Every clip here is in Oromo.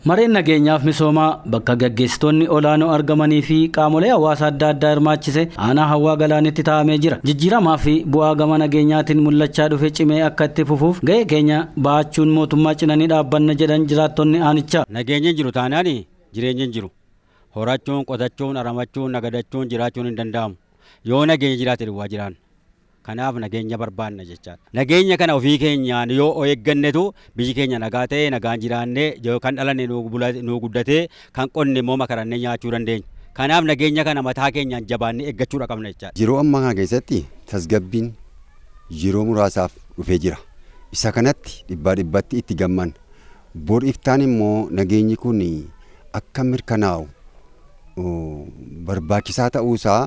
Mareen nageenyaaf misoomaa bakka gaggeessitoonni olaanoo argamanii fi qaamolee hawaasaa adda addaa hirmaachise aanaa Hawwaa Galaanitti taa'amee jira. Jijjiiramaa fi bu'aa gama nageenyaatiin mul'achaa dhufe cimee akka itti fufuuf ga'ee keenya ba'achuun mootummaa cinanii dhaabbanna jedhan jiraattonni aanichaa. Nageenyi hin jiru taanaan jireenyi hin jiru. Horachuun, qotachuun, aramachuun, nagadachuun, jiraachuun hin danda'amu. Yoo nageenya jiraate duwwaa jiraanna. Kanaaf nageenya barbaanna jechaadha. Nageenya kana ofii keenyaan yoo eeggannetu biyyi keenya nagaa ta'ee, nagaan jiraannee, kan dhalanne nuu guddatee, kan qonne immoo makarannee nyaachuu dandeenya. Kanaaf nageenya kana mataa keenyaan jabaannee eeggachuudha qabna jechaadha. Yeroo ammaa kana keessatti tasgabbiin yeroo muraasaaf dhufee jira. Isa kanatti dhibbaa dhibbatti itti gammanna. Bor iftaan immoo nageenyi kun akka mirkanaa'u barbaachisaa ta'uusaa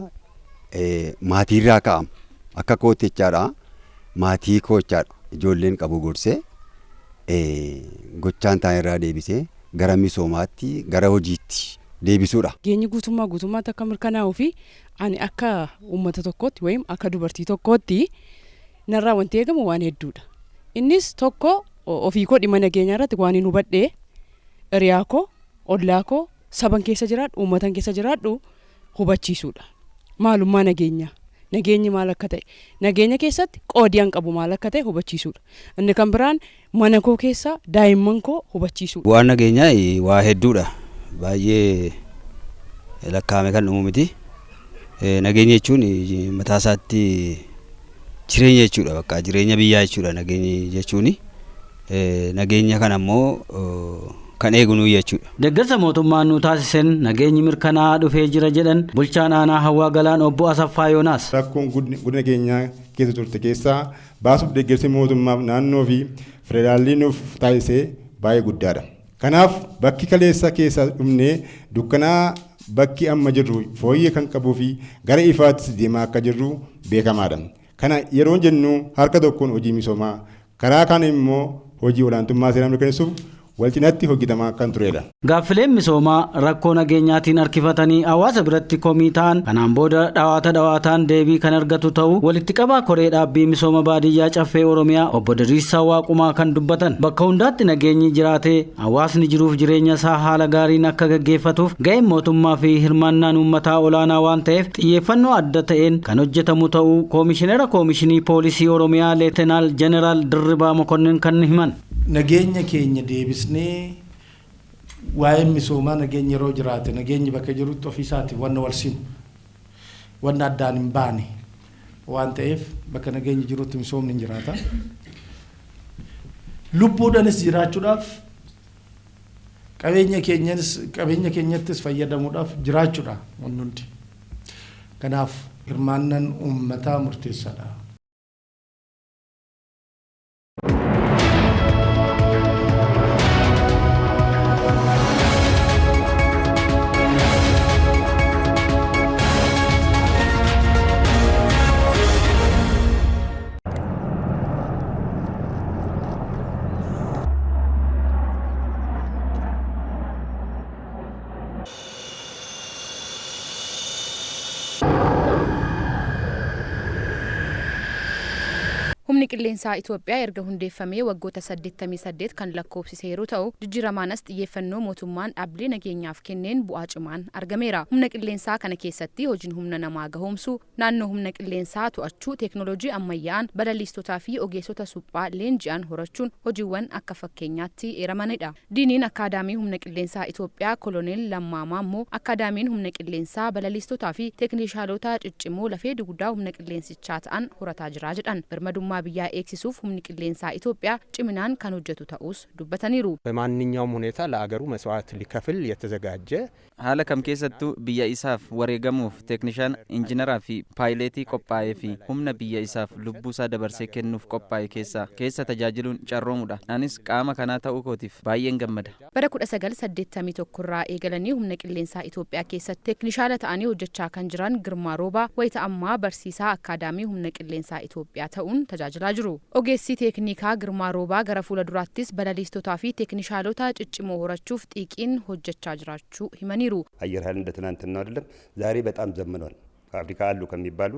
maatiirraa ka'ama. Akka kootti jechaadha. Maatii koo jechaadha. Ijoolleen qabu gorsee, gochaan ta'an deebisee gara misoomaatti, gara hojiitti deebisuudha. Nageenyi guutummaa guutummaatti akka mirkanaa'uu fi ani akka uummata tokkootti wayim akka dubartii tokkootti narraa wanti eegamu waan hedduudha. Innis tokko, ofii koo dhimma nageenyaa irratti waan hin hubadhee, hiriyaa koo, ollaa koo, saban keessa jiraadhu, uummatan keessa jiraadhu hubachiisuudha. Maalummaa nageenyaa. Nageenyi maal akka ta'e, nageenya keessatti qoodii an qabu maal akka ta'e hubachiisuudha. Inni kan biraan mana koo keessa daa'imman koo hubachiisuudha. Bu'aan nageenyaa waa hedduudha. Baay'ee lakkaa'ame kan dhumu miti. Nageenya jechuun mataa isaatti jireenya jechuudha, bakka jireenya biyyaa jechuudha nageenyi jechuuni. Nageenya kana immoo kan eegu nuyi jechuudha. Deeggarsa mootummaan nu taasiseen nageenyi mirkanaa'aa dhufee jira jedhan bulchaan aanaa Hawwaa Galaan obbo Asaffaa Yoonaas. Rakkoon godina keenyaa keessa turte keessaa baasuuf deeggarsi mootummaaf naannoo fi federaalli nuuf taasisee baay'ee guddaadha. Kanaaf bakki kaleessa keessa dhumnee dukkanaa, bakki amma jirru fooyyee kan qabuu fi gara ifaattis deemaa akka jirru beekamaadha. Kana yeroo jennu harka tokkoon hojii misoomaa, karaa kaan immoo hojii olaantummaa seeraa mirkaneessuuf wal cinatti hojjetamaa kan turedha. Gaaffileen misoomaa rakkoo nageenyaatiin harkifatanii hawaasa biratti komii ta'an kanaan booda dhawaata dhawaataan deebii kan argatu ta'uu walitti qabaa koree dhaabbii misooma baadiyyaa Caffee Oromiyaa obbo Diriirsaa Waaqumaa kan dubbatan. Bakka hundaatti nageenyi jiraatee hawaasni jiruuf jireenya isaa haala gaariin akka gaggeeffatuuf ga'een mootummaa fi hirmaannaan uummataa olaanaa waan ta'eef xiyyeeffannoo adda ta'een kan hojjetamu ta'uu koomishinera koomishinii poolisii Oromiyaa Leetenaal Jeneraal Dirribaa Mokonnin kan himan. Nageenya keenya deebisnee, waa'een misoomaa nageenya yeroo jiraate, nageenyi bakka jirutti ofiisaati wanna wal simu, wanna addaan hin baane waan ta'eef, bakka nageenyi jirutti misoomni hin jiraata. Lubbuudhanis jiraachuudhaaf, qabeenya keenyanis, qabeenya keenyattis fayyadamuudhaaf jiraachuudha wanni hundi. Kanaaf hirmaannaan uummataa murteessaadha. Humni qilleensaa Itoophiyaa erga hundeeffamee waggoota 88 kan lakkoofsise yeroo ta'u, jijjiiramaanas xiyyeeffannoo mootummaan dhaabbilee nageenyaaf kenneen bu'aa cimaan argameera. Humna qilleensaa kana keessatti hojiin humna namaa gahoomsuu, naannoo humna qilleensaa to'achuu, teeknooloojii ammayyaa'aan balaliistotaa fi ogeessota suphaa leenji'an horachuun hojiiwwan akka fakkeenyaatti eeramanidha. Diiniin Akkaadaamii Humna Qilleensaa Itoophiyaa Koloneel Lammaa Maammoo, Akkaadaamiin Humna Qilleensaa balaliistotaa fi teekniishaalota ciccimoo lafee dugdaa humna qilleensichaa ta'an horataa jira jedhan. Birmadummaa biyyaa eegsisuuf Humni Qilleensaa Itoophiyaa ciminaan kan hojjetu ta'uus dubbataniiru. በማንኛውም ሁኔታ ለአገሩ መስዋዕት ሊከፍል የተዘጋጀ Haala kam keessattuu biyya isaaf wareegamuuf teeknishaan, injiinaraa fi paayileetii qophaa'ee fi humna biyya isaaf lubbuusaa dabarsee kennuuf qophaa'e keessa tajaajiluun carroomudha. Anis qaama kanaa ta'uu kootiif baay'een gammada. Bara 1981 irraa eegalanii Humna Qilleensaa Itoophiyaa keessatti teeknishaala ta'anii hojjechaa kan jiran Girmaa Roobaa, wayita ammaa barsiisaa Akkaadaamii Humna Qilleensaa Itoophiyaa ta'uun tajaajilaa jiru. Ogeessi teeknikaa Girmaa Roobaa gara fuula duraattis balaliistotaa fi teeknishaalota ciccimoo horachuuf xiiqiin hojjechaa jiraachuu himaniiru. አየር ኃይል እንደ ትናንትናው አይደለም። ዛሬ በጣም ዘምኗል። ከአፍሪካ አሉ ከሚባሉ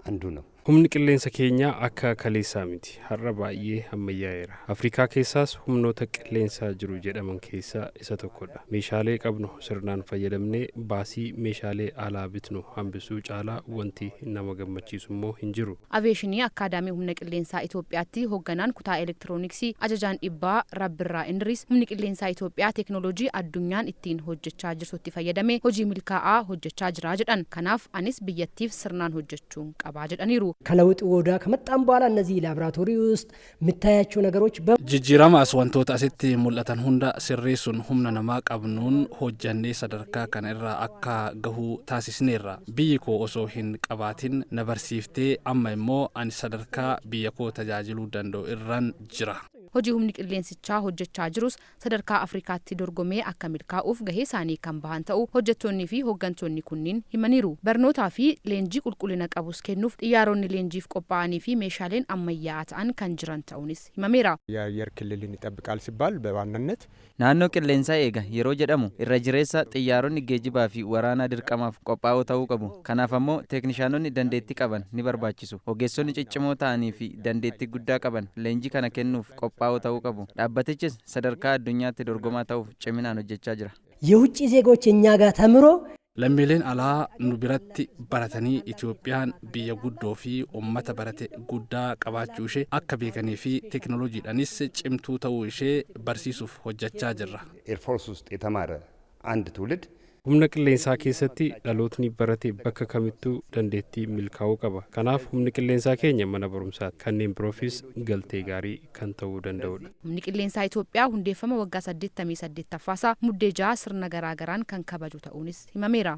አንዱ ነው። Humni qilleensa keenyaa akka kaleessaa miti. Har'a baay'ee ammayyaa'eera. Afrikaa keessaas humnoota qilleensaa jiru jedhaman keessaa isa tokkodha. Meeshaalee qabnu sirnaan fayyadamnee baasii meeshaalee alaa bitnu hambisuu caalaa wanti nama gammachiisu immoo hin jiru. Aviyeeshinii Akkaadaamii Humna Qilleensaa Itoophiyaatti hoogganaan kutaa elektirooniksii ajajaan dhibbaa Rabbirraa Indiriis humni qilleensaa Itoophiyaa teeknooloojii addunyaan ittiin hojjechaa jirtutti fayyadamee hojii milkaa'aa hojjechaa jira jedhan. Kanaaf anis biyyattiif sirnaan hojjechuun qabaa jedhaniiru. ከለውጥ ወዳ ከመጣም በኋላ እነዚህ ላቦራቶሪ ውስጥ የምታያቸው ነገሮች Jijjiiramaas wantoota asitti mul'atan hunda sirreessuun humna namaa qabnuun hojjannee sadarkaa kana irra akka gahuu taasisneerra. Biyyi koo osoo hin qabaatin na barsiiftee amma immoo ani sadarkaa biyya koo tajaajiluu danda'u irran jira. Hojii humni qilleensichaa hojjechaa jirus sadarkaa Afrikaatti dorgomee akka milkaa'uuf gahee isaanii kan bahan ta'uu hojjettoonnii fi hooggantoonni kunniin himaniiru. Barnootaa fi leenjii qulqullina qabus kennuuf xiyyaaronni leenjiif qophaa'anii fi meeshaaleen ammayyaa'aa ta'an kan jiran ta'uunis himameera. የአየር ክልልን ይጠብቃል ሲባል በዋናነት Naannoo qilleensaa eega yeroo jedhamu irra jireessa xiyyaaronni geejibaa fi waraanaa dirqamaaf qophaa'oo ta'uu qabu. Kanaaf ammoo teeknishaanonni dandeettii qaban ni barbaachisu. Ogeessonni ciccimoo ta'anii fi dandeettii guddaa qaban leenjii kana kennuuf qophaa'oo ta'uu qabu. Dhaabbatichis sadarkaa addunyaatti dorgomaa ta'uuf ciminaan hojjechaa jira. የውጭ ዜጎች እኛ ጋር ተምሮ Lammiileen alaa nu biratti baratanii Itoophiyaan biyya guddoo fi uummata barate guddaa qabaachuu ishee akka beekanii fi teeknooloojiidhaanis cimtuu ta'uu ishee barsiisuuf hojjechaa jirra. ኤርፎርስ ውስጥ የተማረ አንድ ትውልድ Humna qilleensaa keessatti dhalootni barate bakka kamittuu dandeettii milkaa'uu qaba. Kanaaf humni qilleensaa keenya mana barumsaati. Kanneen biroofis galtee gaarii kan ta'uu danda'udha. Humni qilleensaa Itoophiyaa hundeeffama waggaa 88ffaasaa Muddee 6 sirna garaagaraan kan kabaju ta'uunis himameera.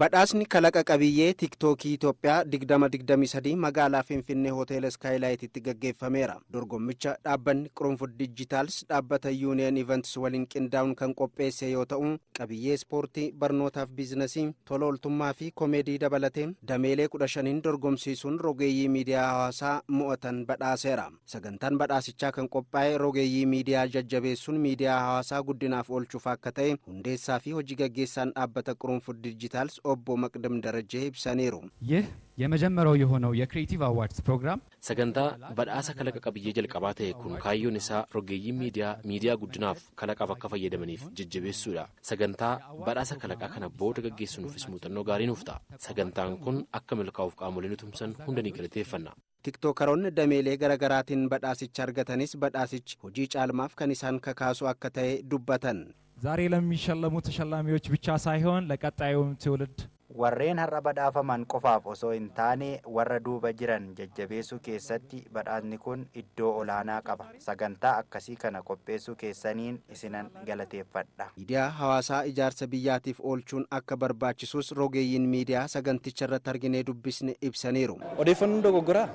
Badhaasni kalaqa qabiyyee Tiiktookii Itoophiyaa 2023 magaalaa Finfinnee Hoteela Iskaayilaayititti gaggeeffameera. Dorgommicha dhaabbanni Qurunfud Dijitaals dhaabbata Yuuniyen Ivantis waliin qindaa'uun kan qopheesse yoo ta'u, qabiyyee ispoortii, barnootaaf biizinasii, tola ooltummaa fi koomeedii dabalatee dameelee 15n dorgomsiisuun rogeeyyii miidiyaa hawaasaa mo'atan badhaaseera. Sagantaan badhaasichaa kan qophaa'e rogeeyyii miidiyaa jajjabeessuun miidiyaa hawaasaa guddinaaf oolchuuf akka ta'e hundeessaa fi hojii gaggeessaan dhaabbata Qurunfud Dijitaals obbo Maqdam Darajjee ibsaniiru. ይህ የመጀመሪያው የሆነው የክሪኤቲቭ አዋርድስ ፕሮግራም Sagantaa badhaasa kalaqa qabiyyee jalqabaa ta'e kun kaayyoon isaa rogeeyyiin miidiyaa miidiyaa guddinaaf kalaqaaf akka fayyadamaniif jajjabeessuudha. Sagantaa badhaasa kalaqaa kana booda gaggeessuufis muuxannoo gaarii nuuf ta'a. Sagantaan kun akka milkaa'uuf qaamolee nu tumsan hunda ni galateeffanna. Tiktookaroonni dameelee garaagaraatiin badhaasicha argatanis badhaasichi hojii caalmaaf kan isaan kakaasu akka ta'e dubbatan. ዛሬ ለሚሸለሙ ተሸላሚዎች ብቻ ሳይሆን ለቀጣዩም ትውልድ Warreen har'a badhaafaman qofaaf osoo hin taane warra duuba jiran jajjabeessuu keessatti badhaasni kun iddoo olaanaa qaba. Sagantaa akkasii kana qopheessuu keessaniin isinan galateeffadha. Miidiyaa hawaasaa ijaarsa biyyaatiif oolchuun akka barbaachisus rogeeyyiin miidiyaa saganticha irratti arginee dubbisne ibsaniiru. Odeeffannoon dogoggoraa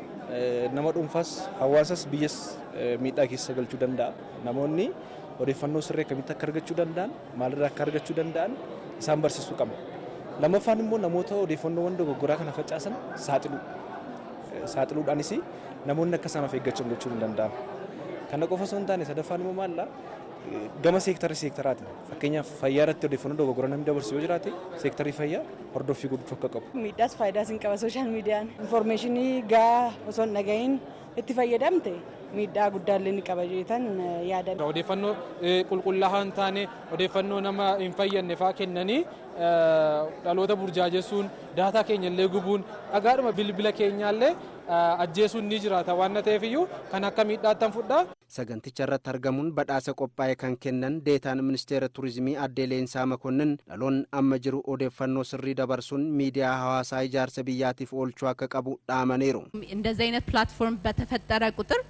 nama dhuunfaas hawaasas biyyas miidhaa keessa galchuu danda'a. Namoonni odeeffannoo sirrii akkamitti akka argachuu danda'an maalirraa akka argachuu danda'an isaan barsiisuu qabna. Lammaffaan immoo namoota odeeffannoowwan dogoggoraa kana facaasan saaxilu. Saaxiluudhaanis namoonni akka isaan of eeggachan gochuun ni danda'ama. Kana qofa osoo hin taane sadaffaan immoo maalla gama seektarii seektaraatiin fakkeenyaaf fayyaa irratti odeeffannoo dogoggoraa namni dabarsu yoo jiraate seektarii fayyaa hordoffii gochuu akka qabu. Miidhaas faayidaas hin qaba sooshaal miidiyaan. Infoormeeshinii gahaa osoo hin dhagahin itti fayyadamte miidhaa guddaallee ni qaba jeetan yaada. Odeeffannoo qulqullaa'aa hin taane odeeffannoo nama hin fayyadne fa'aa kennanii dhaloota burjaajessuun daataa keenya illee gubuun dhagaadhuma bilbila keenyaallee ajjeesuun ni jiraata waan ta'eef iyyuu kan akka miidhaattan fudhaa. Saganticha irratti argamuun badhaasa qophaa'e kan kennan deetaan ministeera turizimii aadde Leensaa Makonnin dhaloonni amma jiru odeeffannoo sirrii dabarsuun miidiyaa hawaasaa ijaarsa biyyaatiif oolchuu akka qabu dhaamaniiru. እንደዚህ አይነት ፕላትፎርም በተፈጠረ ቁጥር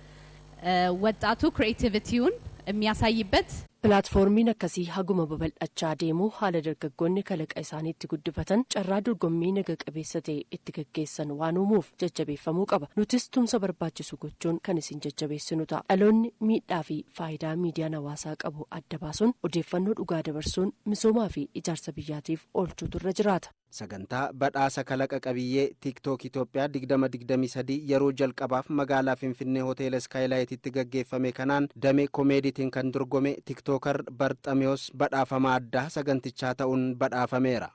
ወጣቱ ክሪኤቲቪቲውን የሚያሳይበት Pilaatfoormiin akkasii haguma babal'achaa deemuu haala dargaggoonni kalaqa isaanii itti guddifatan, carraa dorgommii naga qabeessa ta'e itti gaggeessan waan uumuuf jajjabeeffamuu qaba. Nutis tumsa barbaachisu gochuun kan isin jajjabeessinu ta'a. Dhaloonni miidhaa fi faayidaa miidiyaan hawaasaa qabu adda baasuun odeeffannoo dhugaa dabarsuun misoomaa fi ijaarsa biyyaatiif oolchuutu irra jiraata. Sagantaa badhaasa kalaqa qabiyyee TikTok Itoophiyaa 2023 yeroo jalqabaaf magaalaa Finfinnee hoteela Iskaayilaayititti gaggeeffame kanaan damee komeediitiin kan dorgome TikToker Barxameewos badhaafamaa addaa sagantichaa ta'uun badhaafameera.